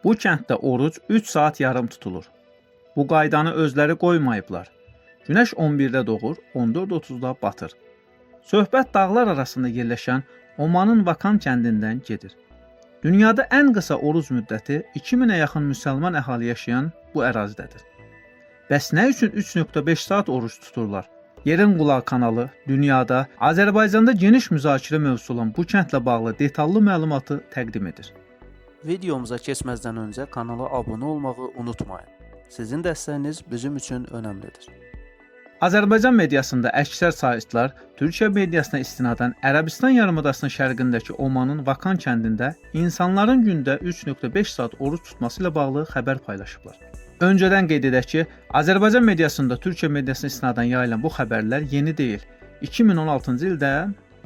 Bu kənddə oruc 3 saat yarım tutulur. Bu qaydanı özləri qoymayıblar. Günəş 11-də doğur, 14:30-da batır. Söhbət dağlar arasında yerləşən Omanın Vakan kəndindən gedir. Dünyada ən qısa oruc müddəti 2000-ə yaxın müsəlman əhali yaşayan bu ərazidədir. Bəs nə üçün 3.5 saat oruc tuturlar? Yerin Qulağı kanalı dünyada, Azərbaycanda geniş müzakirə mövzusu olan bu kəndlə bağlı detallı məlumatı təqdim edir. Videomuza keçməzdən öncə kanala abunə olmağı unutmayın. Sizin dəstəyiniz bizim üçün önəmlidir. Azərbaycan mediasında əksər saytlar Türkiyə mediasına istinadən Ərəbistan yarımadasının şərqindəki Omanın Vakan kəndində insanların gündə 3.5 saat oruc tutması ilə bağlı xəbər paylaşıblar. Öncədən qeyd edək ki, Azərbaycan mediasında Türkiyə mediasına istinadən yayılan bu xəbərlər yeni deyil. 2016-cı ildə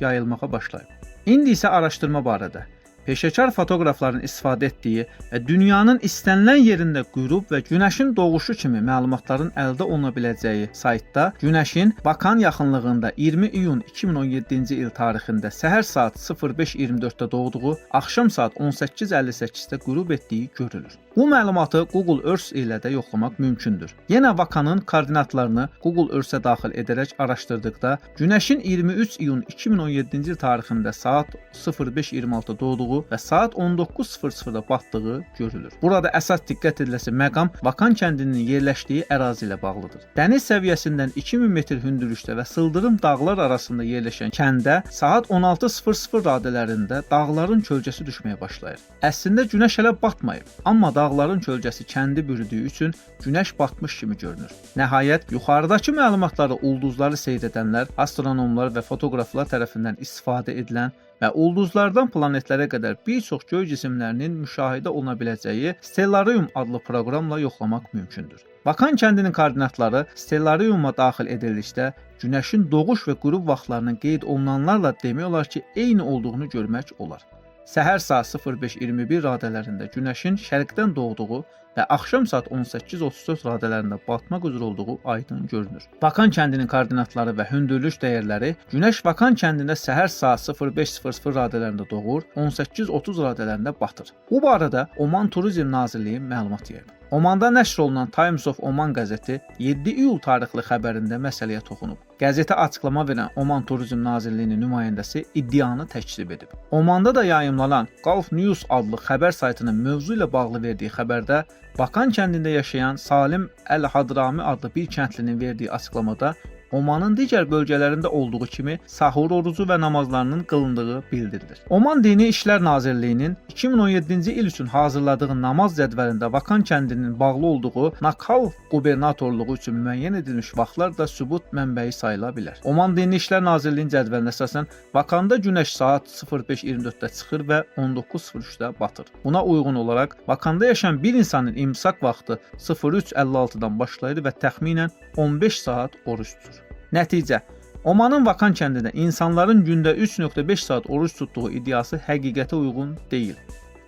yayılmağa başlayıb. İndi isə araşdırma barədə. Peşəkar fotoqrafların istifadə etdiyi və dünyanın istənilən yerində qürub və günəşin doğuşu kimi məlumatların əldə oluna biləcəyi saytda günəşin Vakan yaxınlığında 20 iyun 2017-ci il tarixində səhər saat 05:24-də doğduğu, axşam saat 18:58-də qürub etdiyi görülür. Bu məlumatı Google Earth ilə də yoxlamaq mümkündür. Yenə Vakanın koordinatlarını Google Earth-ə daxil edərək araşdırdıqda günəşin 23 iyun 2017-ci il tarixində saat 05:26-da doğduğu və saat 19:00-da batdığı görülür. Burada əsas diqqət ediləsi məqam Vakan kəndinin yerləşdiyi ərazi ilə bağlıdır. Dəniz səviyyəsindən 2000 metr hündürlükdə və sıldırım dağlar arasında yerləşən kəndə saat 16:00 radələrində dağların kölgəsi düşməyə başlayır. Əslində günəş hələ batmayıb, amma dağların kölgəsi kəndi bürüdüyü üçün günəş batmış kimi görünür. Nəhayət, yuxarıdakı məlumatları ulduzları seyr edənlər, astronomlar və fotoqraflar tərəfindən istifadə edilən və ulduzlardan planetlərə qədər bir çox göy cisimlərinin müşahidə oluna biləcəyi Stellarium adlı proqramla yoxlamaq mümkündür. Vakan kəndinin koordinatları Stellariuma daxil edildikdə günəşin doğuş və qürub vaxtlarının qeyd olunanlarla demək olar ki, eyni olduğunu görmək olar. Səhər saat 05:21 radələrində günəşin şərqdən doğduğu və axşam saat 18:34 radələrində batmaq üzrə olduğu aydın görünür. Vakan kəndinin koordinatları və hündürlük dəyərləri günəş Vakan kəndində səhər saat 05:00 radələrində doğur, 18:30 radələrində batır. Bu barədə Oman Turizm Nazirliyi məlumat yayıb. Omanda nəşr olunan Times of Oman qəzeti 7 iyul tarixli xəbərində məsələyə toxunub. Qəzetə açıqlama verən Oman Turizm Nazirliyinin nümayəndəsi iddianı təkzib edib. Omanda da yayımlanan Gulf News adlı xəbər saytının mövzu ilə bağlı verdiyi xəbərdə Vakan kəndində yaşayan Salim Əl-Hadrami adlı bir kəndlinin verdiyi açıqlamada Omanın digər bölgələrində olduğu kimi sahur orucu və namazlarının qılındığı bildirilir. Oman Dini İşlər Nazirliyinin 2017-ci il üçün hazırladığı namaz cədvəlində Vakan kəndinin bağlı olduğu Nakal qubernatorluğu üçün müəyyən edilmiş vaxtlar da sübut mənbəyi sayıla bilər. Oman Dini İşlər Nazirliyinin cədvəlinə əsasən Vakanda günəş saat 05:24-də çıxır və 19:03-də batır. Buna uyğun olaraq Vakanda yaşayan bir insanın imsak vaxtı 03:56-dan başlayır və təxminən 15 saat oruc tutur. Nəticə, Omanın Vakan kəndində insanların gündə 3.5 saat oruc tutduğu iddiası həqiqətə uyğun deyil.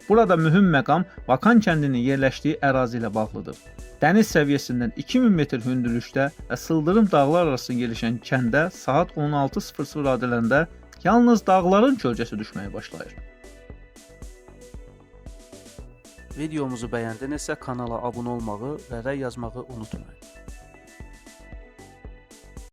Burada mühüm məqam Vakan kəndinin yerləşdiyi ərazi ilə bağlıdır. Dəniz səviyyəsindən 2000 metr hündürlükdə və sıldırım dağlar arasında yerləşən kəndə saat 16:00 radələrində yalnız dağların kölgəsi düşməyə başlayır. Videomuzu bəyəndinizsə kanala abunə olmağı və rəy yazmağı unutmayın.